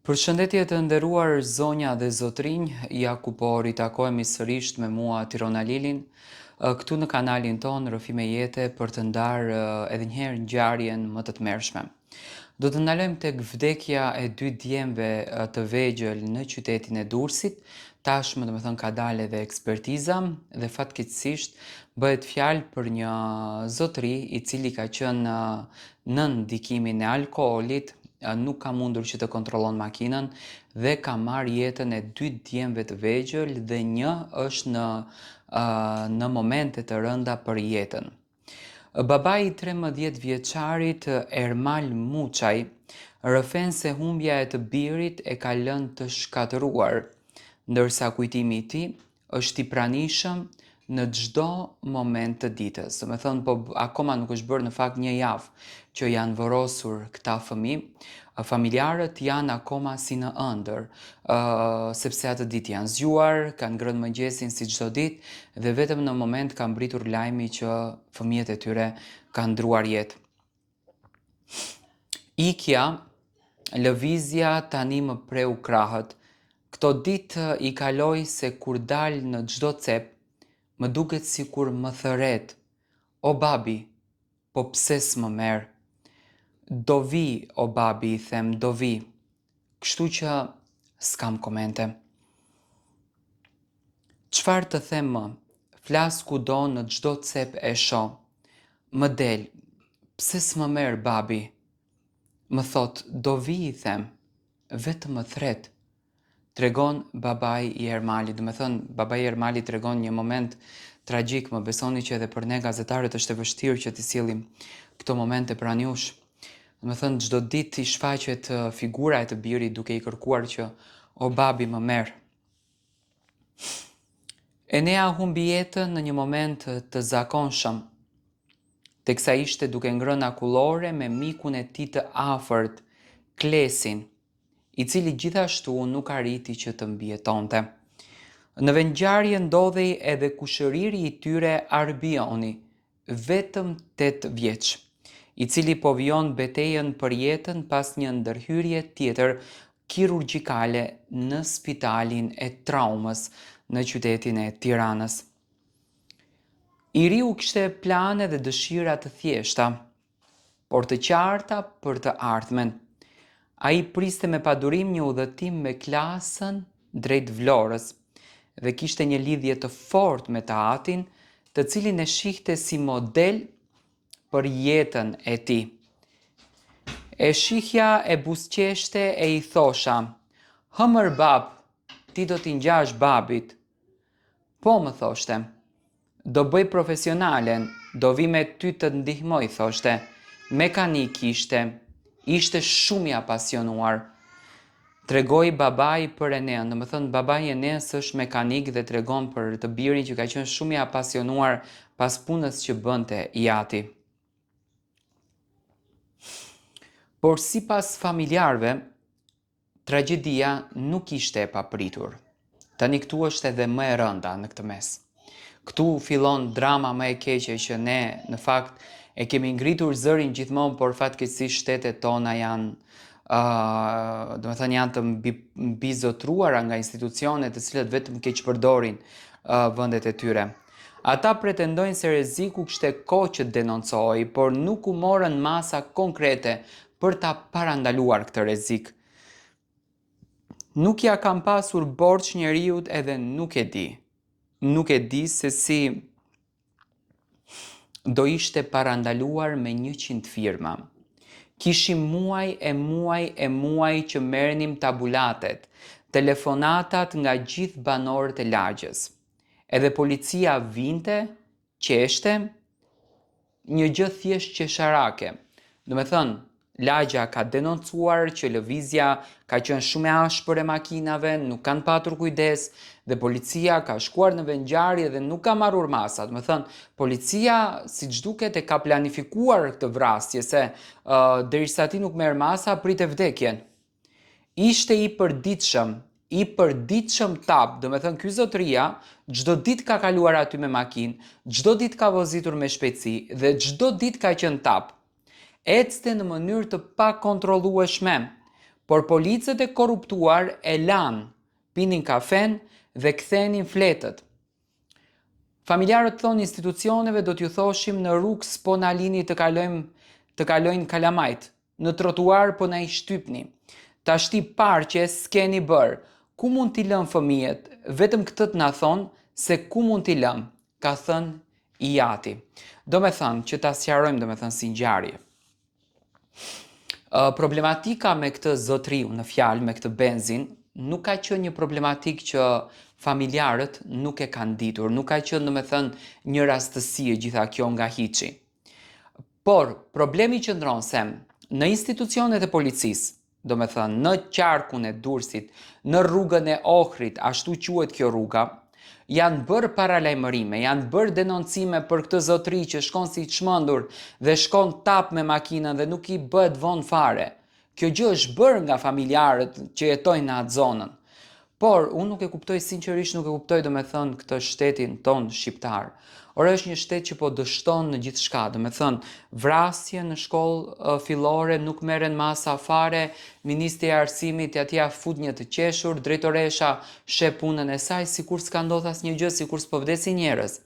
Përshëndetje të nderuar zonja dhe zotërinj, ja ku po ritakohemi sërisht me mua Tiron Alilin, këtu në kanalin tonë Rrëfime Jete për të ndarë edhe një herë ngjarjen më të tmerrshme. Do të ndalojmë tek vdekja e dy djemve të vegjël në qytetin e Durrësit. Tashmë, domethënë, ka dalë edhe ekspertiza dhe fatkeqësisht bëhet fjalë për një zotëri i cili ka qenë nën ndikimin e alkoolit, nuk ka mundur që të kontrollon makinën dhe ka marrë jetën e dy djemve të vegjël dhe një është në në momente të rënda për jetën. Babai i 13 vjeçarit Ermal Muçaj rrëfen se humbja e të birit e ka lënë të shkatërruar, ndërsa kujtimi i tij është i pranishëm në çdo moment të ditës. Domethënë, po akoma nuk është bërë në fakt një javë që janë vorrosur këta fëmijë. Familjarët janë akoma si në ëndërr, sepse atë ditë janë zgjuar, kanë ngrënë mëngjesin si çdo ditë dhe vetëm në moment ka mbërritur lajmi që fëmijët e tyre kanë ndërruar jetë. Ikja, lëvizja tani më preu krahët. Këto ditë i kaloj se kur dal në çdo cep, më duket sikur më thërret, o babi, po pse s'më merr? Do vij, o babi, i them, do vij. Kështu që s'kam komente. Çfarë të them më? Flas kudo në çdo cep e shoh. Më del, pse s'më merr babi? Më thotë, do vij i them, vetëm më thërret. Tregon babai i Ermalit, domethënë babai i Ermalit tregon një moment tragjik, më besoni që edhe për ne gazetarët është e vështirë që t'i sjellim këto momente pranë jush. Domethënë çdo ditë i shfaqet figura e të birit duke i kërkuar që o babi më merr. Enea humbi jetën në një moment të zakonshëm, teksa ishte duke ngrënë akullore me mikun e tij të afërt, Klesin, i cili gjithashtu nuk arriti që të mbijetonte. Në vendngjarje ndodhej edhe kushëriri i tyre Arbioni, vetëm 8 vjeç, i cili po vijon betejën për jetën pas një ndërhyrje tjetër kirurgjikale në spitalin e traumës në qytetin e Tiranës. I riu kishte plane dhe dëshira të thjeshta, por të qarta për të ardhmen. Ai priste me padurim një udhëtim me klasën drejt Vlorës dhe kishte një lidhje të fortë me të atin, të cilin e shihte si model për jetën e tij. E shihja e buzëqeshte e i thosha, hë mër babë, ti do t'i ngjash babit. Po, më thoshte. Do bëj profesionalen, do vij me ty të ndihmoj, thoshte. Mekanik ishte. Ishte shumë i apasionuar. Tregoi babai për Enean, domethënë babai i Eneas është mekanik dhe tregon për të birin që ka qenë shumë i apasionuar pas punës që bënte i ati. Por sipas familjarëve, Tragjedia nuk ishte e papritur. Tani këtu është edhe më e rënda në këtë mes. Këtu fillon drama më e keqe që ne në fakt e kemi ngritur zërin gjithmonë, por fatkeqësisht shtetet tona janë uh, domethënë janë të mbi, mbizotruara nga institucione të cilët vetëm keqpërdorin uh, vendet e tyre. Ata pretendojnë se rreziku kishte kohë që denoncohej, por nuk u morën masa konkrete për ta parandaluar këtë rrezik. Nuk ia kam pasur borxh njeriut edhe nuk e di. Nuk e di se si do ishte parandaluar me 100 firma. Kishim muaj e muaj e muaj që merrnim tabulatet, telefonatat nga gjithë banorët e lagjes. Edhe policia vinte, qeshte, një gjë thjesht qesharake. Domethënë, lagja ka denoncuar që lëvizja ka qenë shumë e ashpër e makinave, nuk kanë patur kujdes dhe policia ka shkuar në vendngjarje dhe nuk ka marrur masa. Domethënë, policia siç duket e ka planifikuar këtë vrasje se uh, derisa ti nuk merr masa, prite vdekjen. Ishte i përditshëm, i përditshëm tap, domethënë ky zotëria çdo ditë ka kaluar aty me makinë, çdo ditë ka vozitur me shpejtësi dhe çdo ditë ka qenë tap. Ecte në mënyrë të pakontrollueshme. Por policët e korruptuar e lanë, pinin kafen dhe kthenin fletët. Familjarët thonë institucioneve do t'ju thoshim në rrugë s'po na lini të kalojmë të kalojnë kalamajt, në trotuar po na i shtypni. Tashti parqe s'keni bërë, ku mund t'i lëmë fëmijët, vetëm këtë të na thonë se ku mund t'i lëmë, ka thënë i jati. Domethënë, që ta sqarojmë domethënë si ngjarje. Problematika me këtë zotëriun në fjalë, me këtë Benzin, nuk ka qenë një problematikë që familjarët nuk e kanë ditur, nuk ka qenë domethënë një rastësi e gjitha kjo nga hiçi. Por, problemi qëndron se në institucionet e policisë, domethënë në qarkun e Durrësit, në rrugën e Ohrit, ashtu quhet kjo rruga, janë bërë paralajmërime, janë bërë denoncime për këtë zotëri që shkon si i çmendur dhe shkon tap me makinën dhe nuk i bëhet vonë fare. Kjo gjë është bërë nga familjarët që jetojnë në atë zonën. Por, unë nuk e kuptoj, sinqerisht nuk e kuptoj domethënë këtë shtetin tonë shqiptar. Ore është një shtet që po dështon në gjithçka, domethënë, vrasje në shkollë fillore nuk merren masa fare, ministri i arsimit atje ia fut një të qeshur, drejtoresha sheh punën e saj, sikur s'ka ndodhur asnjë gjë, sikur s'po vdesin njerëz.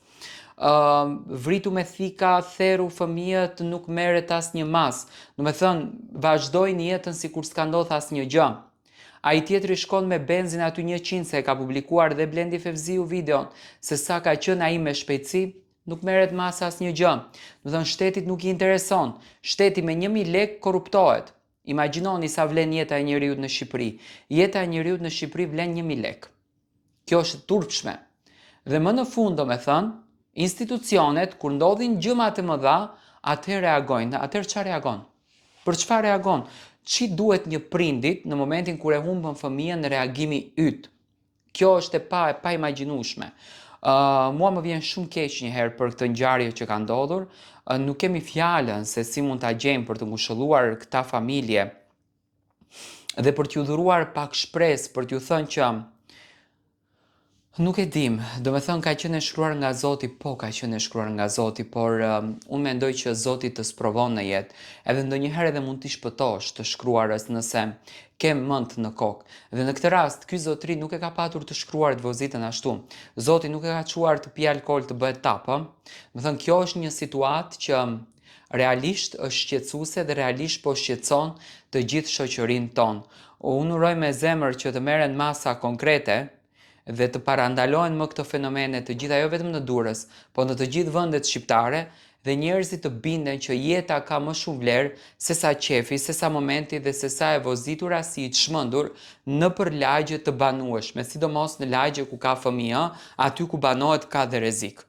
Uh, vritu me thika, theru fëmijët, nuk merret asnjë masë. Domethënë, vazhdojnë jetën sikur s'ka ndodhur asnjë gjë. Ai tjetri shkon me benzin aty 100 se e ka publikuar dhe Blendi Fevziu videon se sa ka qenë ai me shpejtësi, nuk merret masë asnjë gjë. Domethënë shtetit nuk i intereson. Shteti me 1000 lekë korruptohet. Imagjinoni sa vlen jeta e njeriut në Shqipëri. Jeta e njeriut në Shqipëri vlen 1000 lekë. Kjo është e turpshme. Dhe më në fund, domethënë, institucionet kur ndodhin gjëmat e mëdha, atëherë reagojnë. Atëherë çfarë reagon? Për çfarë reagon? Ç'i duhet një prindit në momentin kur e humbën fëmijën reagimi yt? Kjo është e pa e paimagjinueshme. Uh, mua më vjen shumë keq një herë për këtë ngjarje që ka ndodhur. Uh, nuk kemi fjalën se si mund ta gjejmë për të ngushëlluar këta familje dhe për t'ju dhuruar pak shpresë, për t'ju thënë që Nuk e dim, domethënë ka qenë e shkruar nga Zoti, po ka qenë e shkruar nga Zoti, por um, unë mendoj që Zoti të sprovon në jetë, edhe ndonjëherë edhe mund t'i shpëtosh të shkruarës nëse ke mend në kokë. Dhe në këtë rast, ky zotri nuk e ka patur të shkruar të vozitën ashtu. Zoti nuk e ka çuar të pijë alkool të bëhet tap, ë? Domethënë kjo është një situatë që realisht është shqetësuese dhe realisht po shqetëson të gjithë shoqërinë tonë. Unë uroj me zemër që të merren masa konkrete dhe të parandalohen më këto fenomene të gjitha jo vetëm në Durrës, po në të gjithë vendet shqiptare dhe njerëzit të binden që jeta ka më shumë vlerë sesa qefi, sesa momenti dhe sesa e vozitura si i çmendur nëpër lagje të banueshme, sidomos në lagje ku ka fëmijë, aty ku banohet ka dhe rrezik.